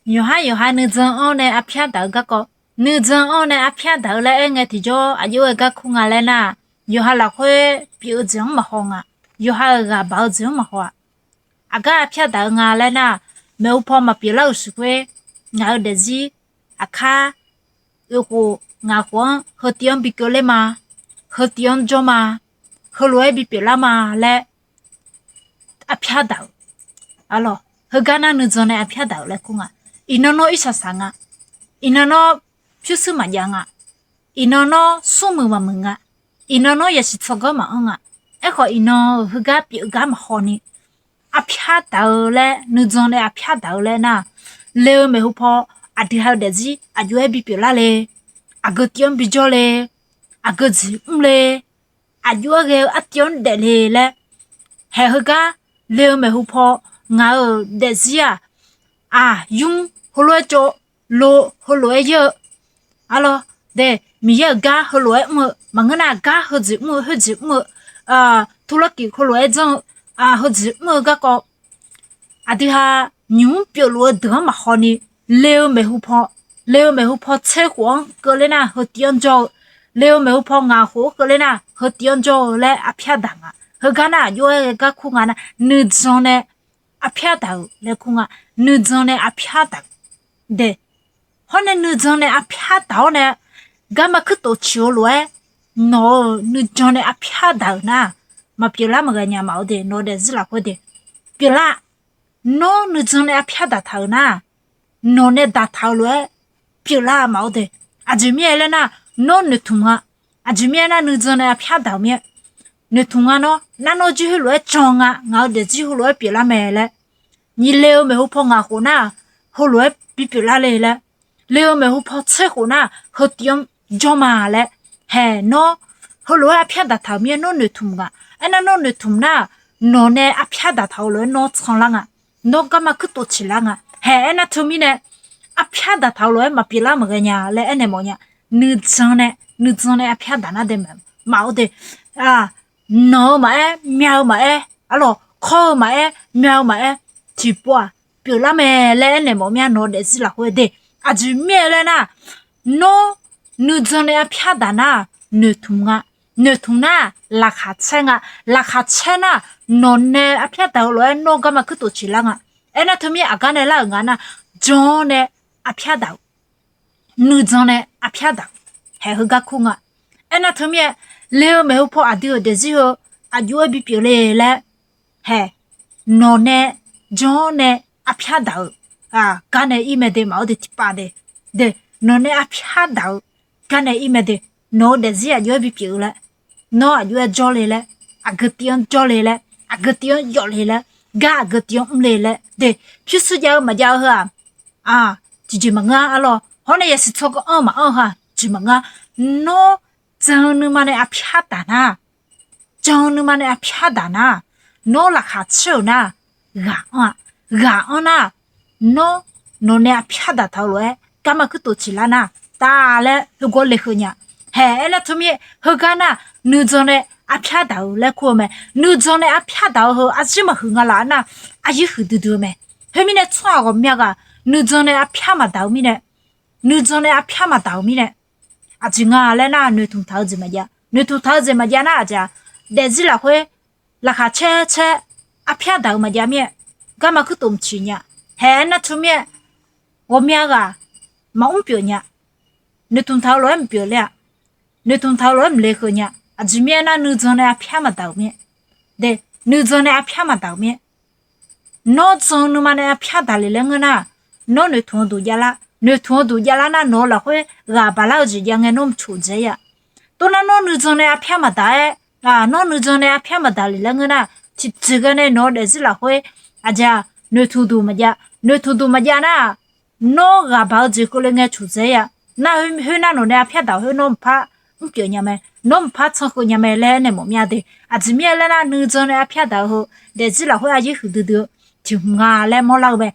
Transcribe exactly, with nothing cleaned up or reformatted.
Yawqhar yawqha nuijan-anr nae arpyar daq-eu garkawv, nuijan-anr nae arpyar daq-eu laer aer ngae tiqjawr aqjox-aer gar kur nga laer nar, yawqha lafkhoer pyeuf-eu jeq-anr maqhaw nga. Yawqha-euq ghaq baq-eu jeq-anr maqhaw-aq. Aqgar arpyar daq-eu nga laer nar, maeqhu paw maqpyeuf lar-euq siq khoer, ngaq-euq daefzir, aqkar, oeq khof ngaq khof-anr heu tiv-anr bi keuvler ma, heu tiv-anr jawr ma, heulof-aer bipyeuf lar ma laer arpyar daq-euq. Arlawq, heugar nar nuijan nae arpyar daq-euq laer kur nga. Iqnan nawr irshaq shaq nga. Iqnan nawr pyurshuir maqjav nga. Iqnan nawr smrmuiq maqmuiq nga. Iqnan nawr yasiq tsawrganr maqanr nga. Aerkhawf iqnan-euq heugar pyeuf gar maqhaw ni, arpyar daq-eu laer, nuijan nae arpyar daq-eu laer nar, le-eu maeqhu paw aqdui ha-eu daefzir aqjox-aer bipyeuf lar le, aqgeu tiv-anr bijawr le, aqgeu jeq mr le, aqjox-aer ghae-eu artiv-anr daef le laer, haeq heugar le-eu maeqhu paw ngaq-euq daefzir-aq, aqyur heulof-aer tsov, lo heulof-aer yaer-eu, arlawq, de, Miqyaer-euq gar heulof-aer mr-eu maqngeur nar, gar heujeq mr-eu, khoerjeq mr-eu, turlarkif heulof-aer janr-eu, heujeq mr-eu garkawv, aqdui ha nymq mr pyeufluf-eu deuq-anr maqhaw ni, le-eu maeqhu paw, le-eu maeqhu paw tser khof-anr keuvler nar heu tiv-anr jawr-eu, le-eu maeqhu paw ngaq khof-anr keuvler nar heu tiv-anr jawr-eu laer arpyar daq nga. Heugar nar aqjox-aer ghae gar kur nga nar, nuijan nae arpyar daq-euq laer kur nga. Nuijan nae arpyar daq-euq de. Hawr nae nuijan nae arpyar daq-awr nae, garma kuirtof ciq-eu lof-aer, nawq-euq nuijan nae arpyar daq-euq nar, maqpyeuf lar maqghae nya maqaer de. Nawq-eu daefzir lafkhoer de, pyeuflar. Nawr nuijan nae arpyar daqtaq-euq nar, nawq nae daqtaq-eu lof-aer pyeuflar maqaer de. Aqjeq mirnae laer nar, nawr noeqtmq nga. Aqjeq mirnae nar, nuijan nae arpyar daq-euq mir-aer, noeqtmq nga nawr, nar nawr jir heulof-aer jan nga, ngaq-euq daefzir heulof-aer pyeuflar mae laer. Nyiq le-eu maeqhu paw ngaq khof nar, heulof-aer bipyeuf lar le laer. Le-eu maeqhu paw tser khof nar, heu tiv-anr jawr ma laer. Haeq nawr, heulof-aer arpyar daqtaq-euq mir-aer nawr noeqtmq nga. Aernar nawr noeqtmq nar, nawq nae arpyar daqtaq-eu lof-aer nawr tsanlar nga. Nawr garma kuirtof ciq lar nga. Haeq aernar teumirnae, arpyar daqtaq-eu lof-aer maqpyeuf lar maqghae nya laer aernaeq mawf nya. Nuijan nae, nuijan nae arpyar daq nar de, maqaer de. Nanq-eu maqaer, myav-eu maqaer, arlawq, kawr-eu maqaer, myav-eu maqaer, tiqpov-aq pyeuflar mae laer aernaeq mawf mir-a. Nawq-eu daefzir lafkhoer de, aqjeq mirnae laer nar, nawr nuijan nae arpyar daq nar, noeqtmq nga. Noeqtmq nar, laqkhaq caer nga. Laqkhaq caer nar, nawq nae arpyar daq-eu lof-aer nawr garma kuirtof ciq lar nga. Aernar teumirnae aqgar nae lar-euq nga nar, jan-awr nae arpyar daq-euq, nuijan nae arpyar daq-euq, haeq heugar kur nga. Aernar teumirnae, le-eu maeqhu paw aqdui-euq daefzir heu aqjox-aer bipyeuf le laer, haeq, nawq nae jan-awr nae arpyar daq-euq gar nae ir mae de, maqaer de, tiqpav de. De, nawq nae arpyar daq-eu gar nae ir mae de. Nawq-eu daefzir aqjox-aer bipyeuf-eu laer, nawr aqjox-aer jawr le laer, aqgeu tiv-anr jawr le laer, aqgeu tiv-anr yawf le laer, gar aqgeu tiv-anr mr le laer de. Pyurshuir jav-eu maqjav-eu heu-aq, tiqjeq maqngeur-a. Arlawq, hawr nae yasiq tsawrganr anr-eu maqanr-eu heu-aq tiqjeq maqngeur-a. Nawr jan-eu nuima nae arpyar daq nar, jan-eu nuima nae arpyar daq nar, nawr laqkhaq caer-euq nar, ghaq anr-a. Ghaq anr nar, nawr, nawq nae arpyar daqtaq-eu lof-aer garma kuirtof ciq lar nar, taf laer heugawr le heu nya. Haeq aernar teumirnae heugar nar, nuijan nae arpyar daq-eu laer kur-eu mae. Nuijan nae arpyar daq-eu heu arzir maqhuiq nga laf-aer nar, aryir huiqdui dui-eu mae. Khoermirnae tsawrhaq ghawqmya ghaq nuijan nae arpyar maqdaq-eu mirnae, nuijan nae arpyar maqdaq-euq mirnae, aqjeq nga laer nar, noeqtmq taq-eu jeq maqjav. Noeqtmq taq-eu jeq maqjav nar, aqjeq-aq, daefzir lafkhoer laqkhaq caer caer arpyar daq-eu maqjav mir-aer, garma kuirtof mqciq nya. Haeq aernar teumirnae ghawqmya ghaq maqmr pyeuf nya. Noeqtmq taq-eu lof-aer mqpyeuf ler-a. Noeqtmq taq-eu lof-aer mqle heu nya. Aqjeq mirnae aernar, nuijan nae arpyar maqdaq-euq mir-aer, de, nuijan nae arpyar maqdaq-euq mir-aer, nawr jan-eu nuima nae arpyar daq le laer ngeur nar, nawr noeqtmq-eu duq javlar. Noeqtmq-eu duq javlar nar, nawq-eu lafkhoer ghaq baqlar-eu jeq jav ngae nawr mqcoq dzae-ir-a. Toxnar nawr nuijan nae arpyar maqdaq-aer, nawr nuijan nae arpyar maqdaq le laer ngeur nar, tiqjeq ghae nae nawq-eu daefzir lafkhoer aqjeq-aq, noeqtmq duq maqjav. Noeqtmq duq maqjav nar, nawr ghaq baq-eu jeq keuvle ngae coqdzae-ir-a. Nar khoernar nawq nae arpyar daq-eu khoer nawr mqpar mrpyeuf nya mae, nawr mqpar tsanr keuv nya mae laer aernaeq mawf mir-a de. Aqjeq mirnae laer nar, nuijan nae arpyar daq-eu heu daefzir lafkhoer aryir huiqdui dui-eu tiq hmq nga laer mawrlar-eu mae.